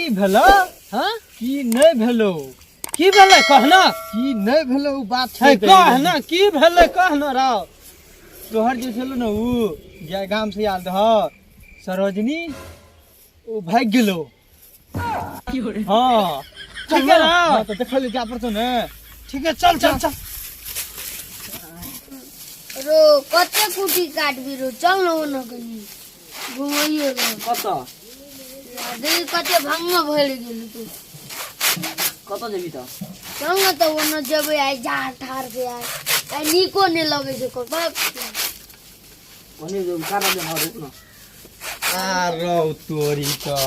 की भेलो? हाँ? की नहि भेलो? की भेलै कहना? की नहि भेलो उ बात है छै। कहना की भेलै कहना राव। तोहर जे छलो ने उ जे गाम से आयल रह सरोजनी, उ भागि गेलो। हाँ ठीक है राव। हाँ, तो देखल जा पड़तो ने। ठीक है, चल चल चल। रो कते कुटी काटबी रो, चल न ओना कनी घुमैयो रो। कतऽ? देख कते भंग भरि गेल तू। कतऽ जेबी तऽ? चल न तऽ ओना जेबै आइ जाड़ ठार से, आइ आइ नीको नहि लगै छै को बाप। ओने जो काटा दे, रुक न। आ रौ तोरी का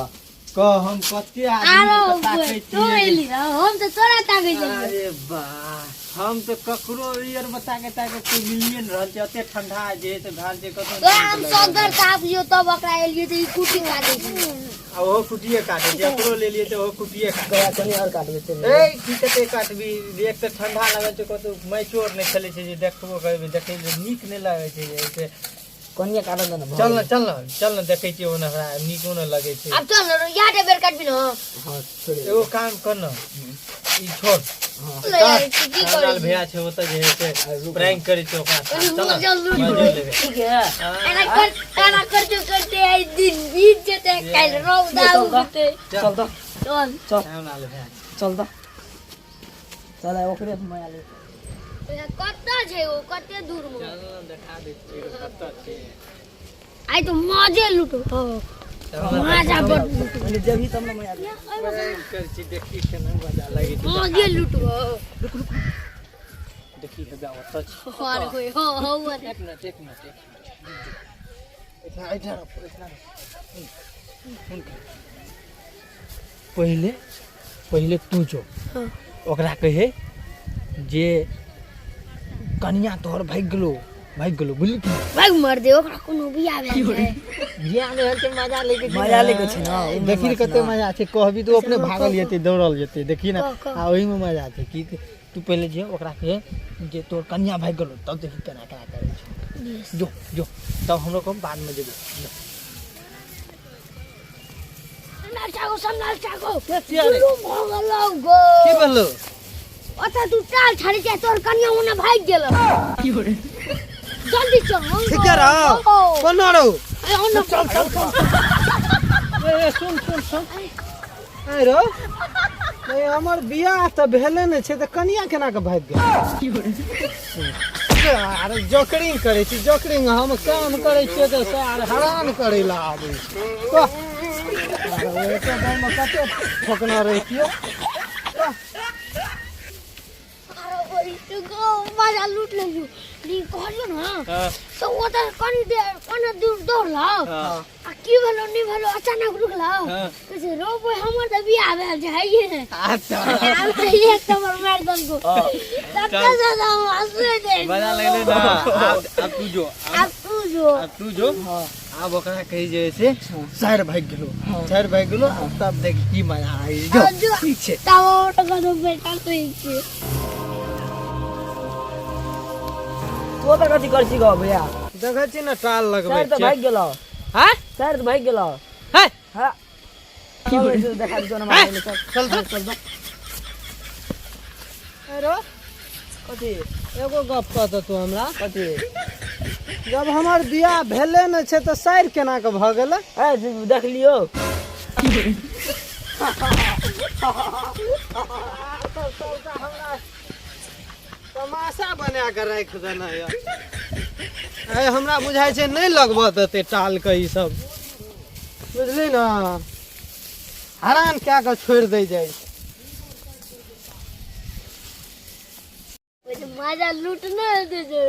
कह, हम कते आदमी आरो के ताकै तू छियै। एली रह, हम तऽ तोरा ताकै छलियौ। अरे वाह, हम तऽ ककरो यार ताके ताके कोई मिलिए नहि रहल छै। एते ठंडा जे से भेल छै कतौ तोरा हम सदर तापियो तब ओकरा एलियै तऽ ई कुटी काटै छै। आ ओहो कुटिए काटै छै, ओकरो लेलियै तऽ ओहो कुटिए काटै। गया कनी और काटबै चल। ए की कते काटबी, एक तऽ ठंडा लगल छै, कतौ मैचो आर नहि खेलै छै जे देखबो करबै, देखै मे नीक नहि लगै छै जे से। कनिए काटल दे न। चल न, चल न, चल न, देखै छियै ओने हमरा नीको नहि लगै छै। आब चल न रो, याद बेर काटबी न। हां, छोड़। एगो काम कर न, ई छोड़। ले यार, तू की करै लाल भैया छै ओतऽ जे है से प्रैंक करै छै ओकरा साथ। कनी चल न, मजा लूट। मजे लेबै। ठीक है। एना कर, एना करते करते आइ दिन बीत जेतै, काल्हि रौदा उगतै। चल तऽ। चल। चल। लाल भैया। चल तऽ, चल ओकरे से मजा ले। कतऽ छै ओ? कते दूर मे? चल न, देखा दै छियै कतऽ छै। आइ तऽ मजे लूटो, मजा बड लूटो। ओने जेबही तब न मजा ले। प्रैंक करै छी, देखी केना मजा लगै छै। मजे लूटबो। देखी हेबे ओतऽ छै। और कोई हो हो। एक मिनट, एक मिनट, एक मिनट, एहिठा एहिठा रख, एहिठा रख। हुनका पहिले पहिले तू जो। हाँ। ओकरा कहे जे कनिया तोहर भागि गेलो, भागि गेलो, बुझली कि? भाग मर दे, ओकरा कोनो बियाह भेल छै? बियाह नहि भेल छै, मजा लैके छै। मजा लैके छै ने, ओहिमे देखी ने मजा छै कते ने। मजा छै, कहबी तऽ ओ अपने कह, भागल कह। जेतै, दौड़ल जेतै, देखी ने। कह, कह। आ ओहिमे मजा छै कि तू पहिले जे ओकरा कहे जे तोहर कनिया भागि गेलो, तब देखी केना केना करै छै। जो जो, तब हमरो कहब, बादमे जेबै जो। समलाल चाको, समलाल चाको। छियै रे? जुलुम भऽ गेलौ गो। की भेलो? ओतऽ तू टाल छाड़ै छै, तोहर कनिया ओने भागि गेलौ। जल्दी चल। ठीक है रहो, कोना रहो? अरे ओने। चल चल चल। ए सुन सुन सुन, ए रो ए, हमर बियाह तऽ भेले नहि छै तऽ कनिया केना के भागि गेल? अरे जोकरिंग करै छी, जोकरिंग। हम काम करै छियै तऽ सार हरान करै लए आबै छै। वाह, अरे एते गाँवमे कते ठोकना रहितियै। अरे बड़ी तू गो मजा लूट लेलियो। लेकिन कहलियो ने तऽ ओ तऽ कनी देर कनी दूर दौड़लौ आ की भेलो नहि भेलो, अचानक रुकलौ। कहै छै रो बोय, हमर तऽ बियाह भेल छै, हइये ने। अच्छा। आब तऽ एक थप्पड़ मारि देलको, तते ज्यादा हम हँसै छै। मजा लगलै ना? आब आब तू जो। आब तू जो। आब तू जो। आब ओकरा कही जे से साइर भागि गेलो, साइर भागि गेलो, आब तब देख की मजा आई जो। आब जो। ठीक छै। तब और कतौ बैठल रहै छियै। तू तऽ कथी करै छी गो भैया? देखै छी ने, टाल लगबै सर तऽ छियै। भागि गेलौ। हाँ? सर तऽ भागि गेलौ। है। हाँ, चल ऐसे देखा दियौ ने, मारै चल। चल तऽ। चल तऽ। अरे कथी? एगो गप कह तू हमरा। कथी? जब हमर बियाह भेले नहि छै तऽ साइर केना के भऽ गेलै? ए देख लियौ। हमरा तमाशा बना के राखि देना यऽ। ए हमरा बुझाइ छै नहि लगबऽ देतै टाल के ई सब, बुझली ने? हरान कए कऽ छोड़ि दै जाइ छै। मजा लूटना हेतै जे।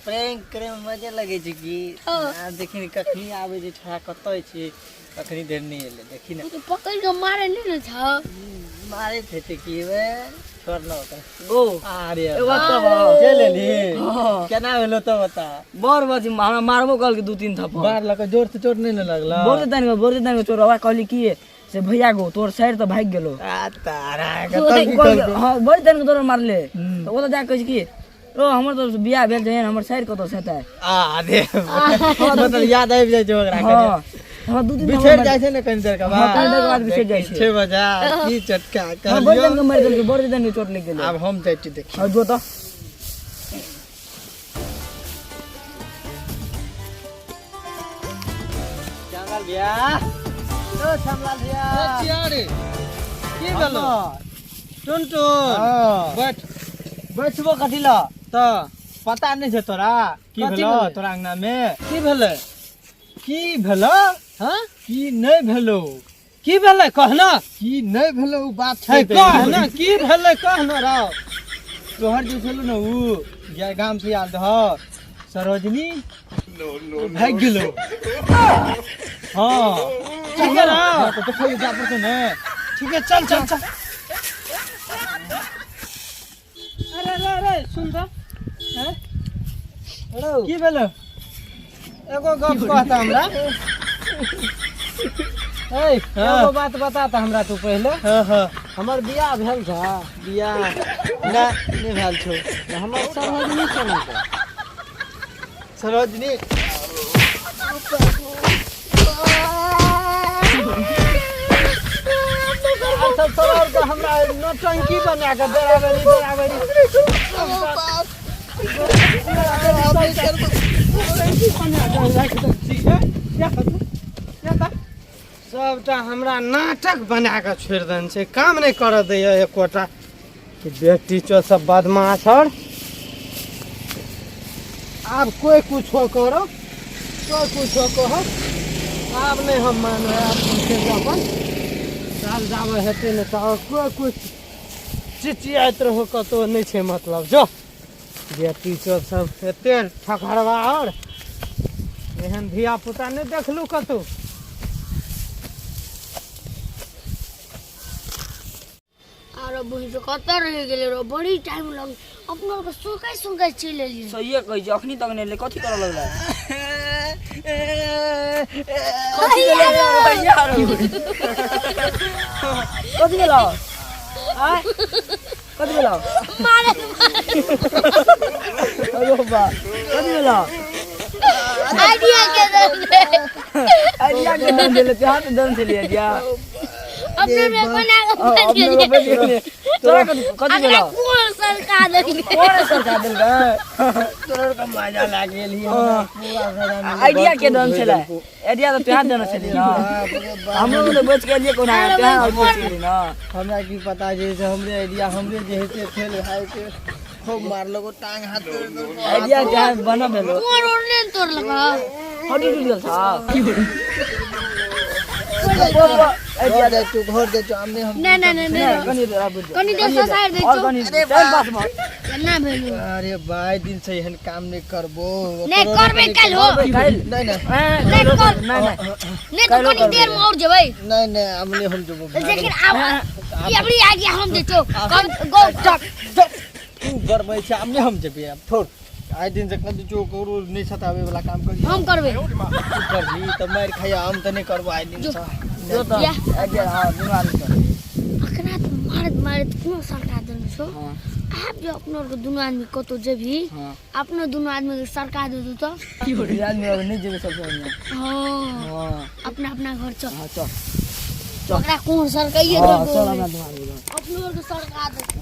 प्रैंक करे में मजे लगे छै की। हाँ। आब देखी ने कखनी आबै छै छोड़ा, कतऽ छै? कखनी देर नहि एलै, देखी ने। ओ तऽ पकड़ि कऽ मारे नहि ने छौ? मारैत हेतै की वे, छोड़ न ओकरा। गो अरे एगो बात कहबौ? चलि एलही? हाँ। केना भेलो तो बता। बड़ बजी हमरा मारबो कहलकै दू तीन थप्पड़। मार लग जोर से चोट नहीं ने लगला? बोलते तानि बोलते तानि चोर। ओकरा कहली की से भैया गो, तोर सर तऽ भागि गेलो। आ तारा के तब की कहलकै? हाँ, बड़ी तानि तोरा मारले तऽ ओ तऽ जाके कहै छै की ओ हमर तऽ बियाह भेल छै, हमर सर कतऽ से हेतै? आ अरे मतलब याद आबि जाइ छै ओकरा। हाँ। हमरा 2 दिन बिछड़ जाइ छै ने कनी देर के हाँ, बाद। कनी देर के बाद बिछड़ जाइ छै। छै बजा की चटका हाँ, बड़ कहलियौ। जन के मारि देलकै, बड़ जन के चोट लागि गेलै। आब हम जाइ छी देखी। हाँ, जो तऽ। श्यामलाल भैया, ओ श्यामलाल भैया, रे की भेलो टुनटुन? हाँ। बैठ। बैठबो कथी लए? तऽ पता नहि छै तोरा की कथी भेलो भेलै? तोरा अंगना में? की भेलै? की भेलो? हाँ? की नहि भेलो? की भेलै कह ना। की नहि भेलो उ बात है छोड़ि दे। कह ना, की भेलै कह ना राव। तोहर जे छलो ने उ जे गाम से आयल रह सरोजनी, उ भागि गेलो। हाँ ठीक है राव। हाँ, तऽ देखै जा पड़तौ ने। ठीक है, चल चल चल। अरे अरे अरे सुन तऽ। हैं? की भेलो? एगो गप कहता हमरा। ए, एगो बात बता तऽ हमरा तू पहिले। हाँ हाँ। हमर बियाह भेल छ? बियाह नहि, नहि भेल छौ। तऽ हमर सरोजनी केना के? सरोजनी आ सब तोहर के हमरा नौटंकी बना के बराबरी बराबरी नौटंकी बना के राखि दै छी, हे? या तऽ, या तऽ। सबटा हमरा नाटक बना के छोड़ि देने छै, काम नहि करऽ दैया एकोटा। कि बेटी चो सब बदमाश। और आब कोई कुछो करो, कोई कुछो कहो, आब नहि हम मानबै। आब से अपन साल जाबै हेतै ने तऽ और कोई कुछ चिचियाइत रहो कतहु नहि छै मतलब। जो बेटी चो सब एते ठकहरवा, और एहन धिया पुता नहि देखलू कतहु। आरो बहिन से कतऽ रहि गेलै रो? बड़ी टाइम लग अपना के सुकै सुकै चलि एलियै। सहिए कहै छी, अखनी तक नहि एलै। कथी करऽ लगलै? कथी भेलै भैया? कथी भेलौ? आँय, कथी भेलौ? मारे। अरे बा, कथी भेलौ? आइडिया के दे दे। आइडिया के दम देले? हाथ दम छलियै आइडिया। अपने में बना के हाँ, अपने बन रोपे गेलियै। तोरा कथी कथी अगला भेलौ? कोन सरकार देलकै? कोन सरकार देलकै? तोहर के मजा लागि गेल। आइडिया के दम छलै? आइडिया तऽ तोरा देने छली ना। हमरो तऽ बचि गेलियै कोना, तोरा आओर बचि गेली ना। हमरा की पता जे से हमरे आइडिया हमरे जे हेतै फेल भए जेतै। खूब मारलको, टांग हाथ तोड़ि देलको। आइडिया तोरा बना भेलो। कोन ओढ़ने ने तोड़लक? हड्डी टूटि गेल छौ। घर जाइ छौ, घर जाइ छौ। आब नहि हम। नहि नहि नहि नहि। कनि आबि जाउ। कनि देर ससारि दै और छौ। कनि टाइम पास भऽ केना भेलो? अरे भाई, दिन से एहन काम नहि करबो। नहि करबै काल्हि हो। काल्हि। नहि नहि। नहि कर। नहि नहि। नहि तऽ कनि देर में और जेबै। नहि नहि, आब नहि हम जेबो। लेकिन आब ई अबरी आइडिया हम दै छौ कम गो। तू गरबै छै। आब नहि हम जेबै, आब छोड़। आइ दिन से कथी चो ककरो नहि सताबै वाला काम करी। हम करबै। तू करबही तऽ मारि खाइया। हम तऽ नहि करबो आइ दिन से। जो तऽ। या। आइडिया, हँ, दुनू आदमी कर। अखना तऽ मारैत मारैत कोनो सरकार देने छौ। हाँ। आब जे अपनो आरके दुनू आदमी कतौ जेबही, हाँ। अपनो दुनू आदमी के सरकार देतौ तऽ दुनू आदमी अब नहि जेबै सबसँ बढ़िआँ। हाँ। हाँ। अपना अपना घर चल। हाँ, चल। ओकरा कोन सरकाइए हाँ, देबो? चल, हमरा दुनू आदमी। अपनो आरके सरकार देतौ।